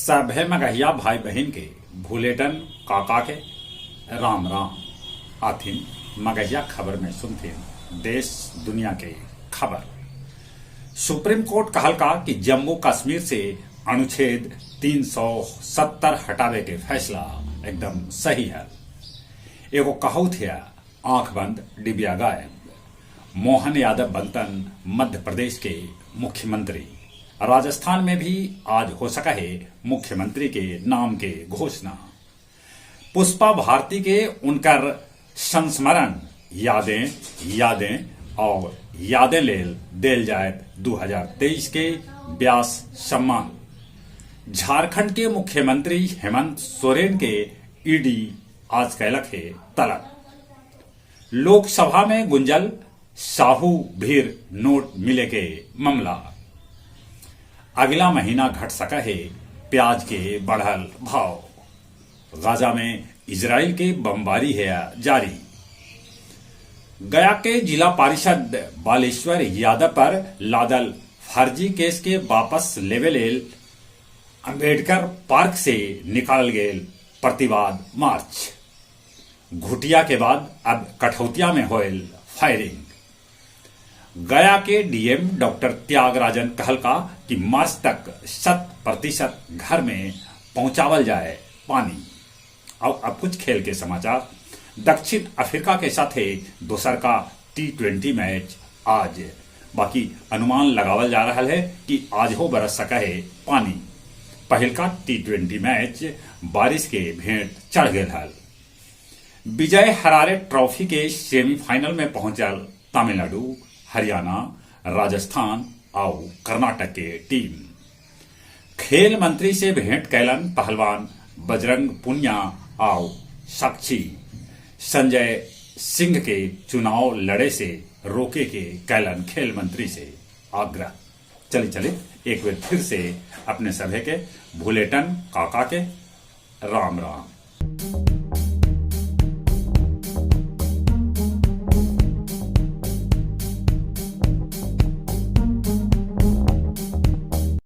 सभे मगहिया भाई बहिन के भुलेटन काका के राम राम। आथिन मगहिया खबर में सुनथिन देश दुनिया के खबर। सुप्रीम कोर्ट कहलका कि जम्मू कश्मीर से अनुच्छेद 370 हटावे के फैसला एकदम सही है। एगो कहौत हिया, आँख बंद डिबिया गायब। मोहन यादव बनतन मध्य प्रदेश के मुख्यमंत्री। राजस्थान में भी आज हो सका है मुख्यमंत्री के नाम के घोषणा। पुष्पा भारती के उनकर संस्मरण यादें यादें और यादें लेल देल जायत 2023 के व्यास सम्मान। झारखंड के मुख्यमंत्री हेमंत सोरेन के ईडी आज कैलक हे तलब। लोकसभा में गुंजल साहू भीर नोट मिले के मामला। अगला महीना घट सका है प्याज के बढ़ल भाव। गाजा में इजराइल के बमबारी है जारी। गया के जिला पारिषद बालेश्वर यादव पर लादल फर्जी केस के वापस लेवे लेल अंबेडकर पार्क से निकालल गेल प्रतिवाद मार्च। घुटिया के बाद अब कठौतिया में होयल फायरिंग। गया के डीएम डॉक्टर त्यागराजन कहलका कि मार्च तक 100% घर में पहुंचावल जाए पानी। और अब कुछ खेल के समाचार। दक्षिण अफ्रीका के साथे दोसर का टी20 मैच आज। बाकी अनुमान लगावल जा रहा है कि आज हो बरस सका है पानी। पहिलका टी20 मैच बारिश के भेंट चढ़ गए हल। विजय हरारे ट्रॉफी के सेमीफाइनल में पहुंचल तमिलनाडु, हरियाणा, राजस्थान और कर्नाटक के टीम। खेल मंत्री से भेंट कैलन पहलवान बजरंग पुनिया और साक्षी। संजय सिंह के चुनाव लड़े से रोके के कैलन खेल मंत्री से आग्रह। चले चले एक बार फिर से अपने सभे के भुलेटन काका के राम राम।